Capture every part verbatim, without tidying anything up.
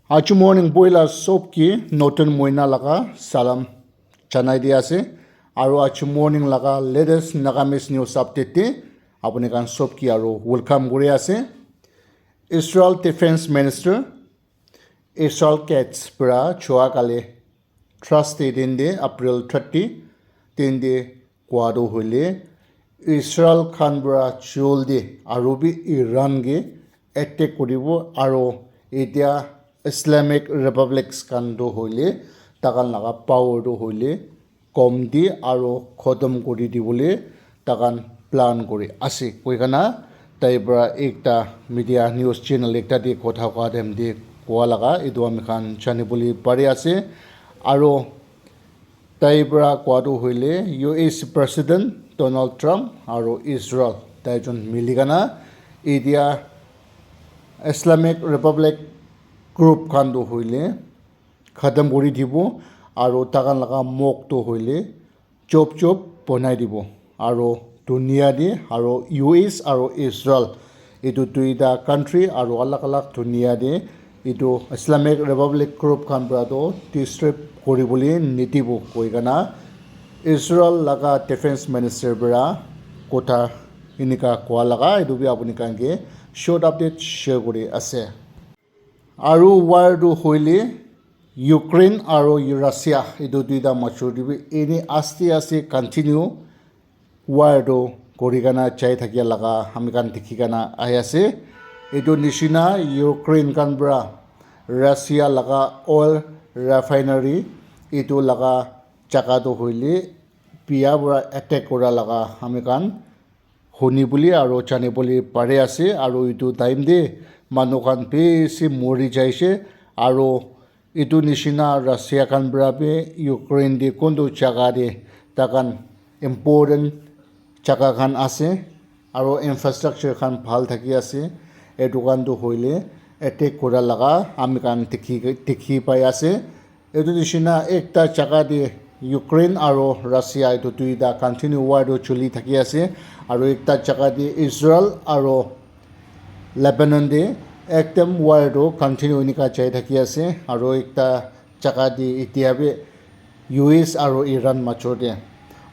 Achu morning boila sob ki notun moina laga salam janai di ase. Aru achu morning laga latest Nagamese news update te apuni khan sob ki aru welcome kuri ase. Israel Defense Minister Israel Katz para chua kali Thursday din de April thirty din de kua tu hoile Israel khan para joldi aru bi Iran ke attack kuribo aru etia Islamic Republics khan tu hoile takan laga power tu hoile kom di aru khotom kuri dibole takan plan kuri ase koi kana tai para ekta media news channel ekta te kotha koa time te koa laga etu ami khan jani bole pari ase aru tai para koa tu hoile U S President Donald Trump aru Israel tai jon mili kana etia Islamic Republic group khan tu hoile khatam kuri dibo aru takan laga mok tu hoile chop chop bonai dibo aru dunia de aru U S aru Israel etu duita country aru alag alag dunia de etu Islamic Republic group khan para tu disturb kuri bole nidibo koi kana Israel laga defense minister para kotha enika koa laga etu bi apuni khan ke short update share kuri ase. Aru war tu hoile Ukraine aru Russia etu duita major te bi eni aste aste continue war tu kuri kana jai thakia laga ami khan dikhi kana ahi ase. Etu nishina Ukraine khan para Russia laga oil refinery etu laga jaga tu hoile bia para attack kura laga ami khan huni bole aru jani bole pari ase aru etu time te manu khan bishi mori jaise aru etu nishina Russia khan para bi Ukraine te kuntu jaga te takan important jaga khan ase aru infrastructure khan bhal thaki ase etu khan tu hoile attack kura laga ami khan dikhi dikhi pai ase. Etu nishina ekta jaga te Ukraine aru Russia etu duita continue war tu choli thaki ase aru ekta jaga te Israel aru Lebanon te ekdam war tu continue enika jai thaki ase aru ekta jaga te etia bi U S aru Iran major te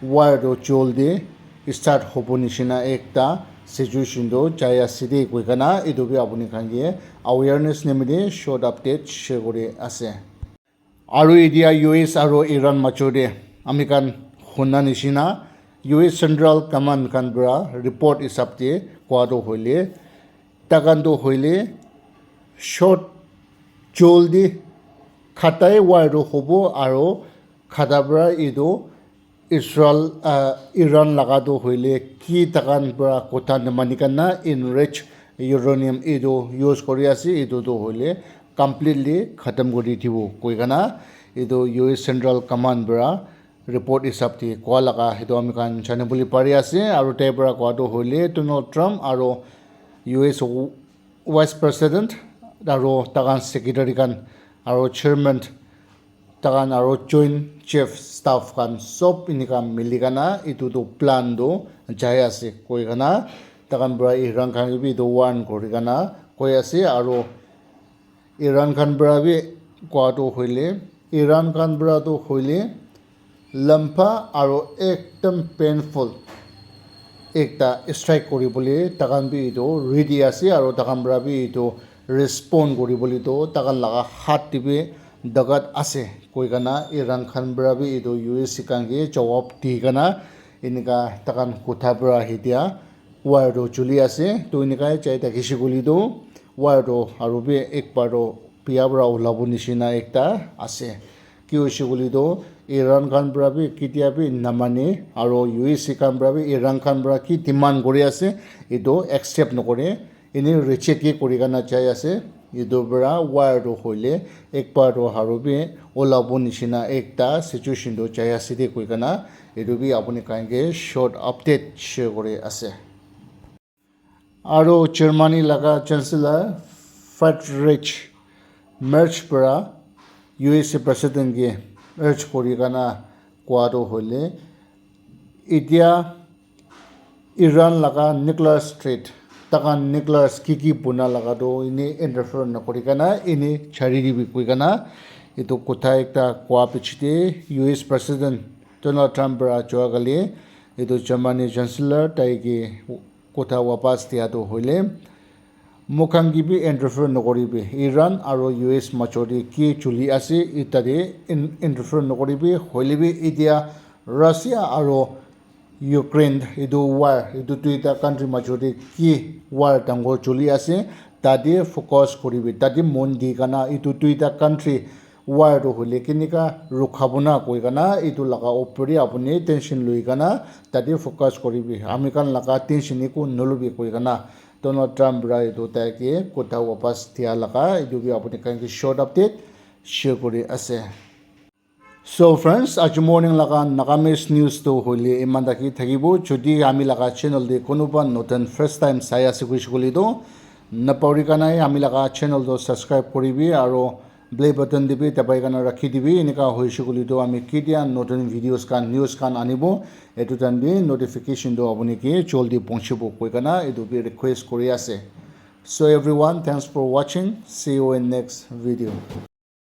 war tu joldi start hobo nishina ekta situation tu jai ase de koi kana etu bi apuni khan ke awareness nimite short update share kuri ase. Aru etia U S aru Iran major te ami khan huna nishina U S Central Command khan para report hisab te koa tu hoile takan tu hoile short joldi khatai war tu hobo aru khata para etu Israel ah, Iran laga tu hoile ki takan para kotha namani kana enrich uranium etu use kuri ase etu tu hoile completely khatam kuri dibo koi kana etu U S Central Command para report hisab te koa laga etu ami khan jani bole pari ase aru tai para koa tu hoile Donald Trump aru U S Vice President aru takan secretary khan aru chairman takan aru joint chief staff khan sob enika mili kana etu tu plan tu jai ase koi kana takan para Iran khan ke bi etu warn kuri kana koi ase aru Iran khan para bi koa tu hoile Iran khan para tu hoile lamba aru ekdam painful ekta strike kuri bole takan bi etu ready ase aru takan para bi etu respond kuri bole tu takan laga hath te bi dagat ase koi kana Iran khan para bi etu U S khan ke jawab di kana enika takan kotha para etia war tu choli ase tu enika jai thakise koile tu war tu aru bi ek bar tu bia para ulabo nishina ekta ase. Ki hoise koile tu Iran khan para bi ketia bi namane aru U S khan para bi Iran khan para ki demand kuri ase etu accept nokore ene reject ke kuri kana jai ase. Etu para war tu hoile ek bar tu aru bi ulabo nishina ekta situation tu jai ase de koi kana etu bi apuni khan ke short update share kuri ase. Aru Germany laga Chancellor Friedrich Merz para U S President ke urge kuri kana koa tu hoile etia Iran laga nuclear threat takan nuclears ki ki buna laga tu ini interfere nakuri kana ini chari dibi koi kana itu kotha ekta koa pichete U S President Donald Trump para joa kali itu Germany Chancellor tai ke kotha wapas dia tu hoile, moikhan ke bi interfere nakuribi. Iran aro U S major te ki chuli ase, eta te in-, interfere nakuribi. Hoile bi etia Russia aro Ukraine etu war, etu duita country major te ki war dangor chuli ase, tate focus kuribi. Tate mon di kana etu duita country war tu hoile kenika rukhabo na koi kana etu laga opor te apuni tension lui kana tate focus kuribi. Ami khan laga tension eku nulubi koi kana Donald Trump para etu tai ke kotha wapas dia laga etu bi apuni khan ke short update share kuri ase. So friends, aji morning laga Nagamese news tu hoile iman taki thakibo. Jodi ami laga channel te kunuba notun first time sai ase kuishe koile tu, napahori kana ami laga channel tu subscribe kuribi aro bell button te bi dabai kana rakhi dibi. Enika hoishe koile tu ami ketia notun videos khan, news khan anibo, etu time te notification tu apuni ke joldi pohchibo koi kana etu bi request kuri ase. So everyone, thanks for watching. See you in next video.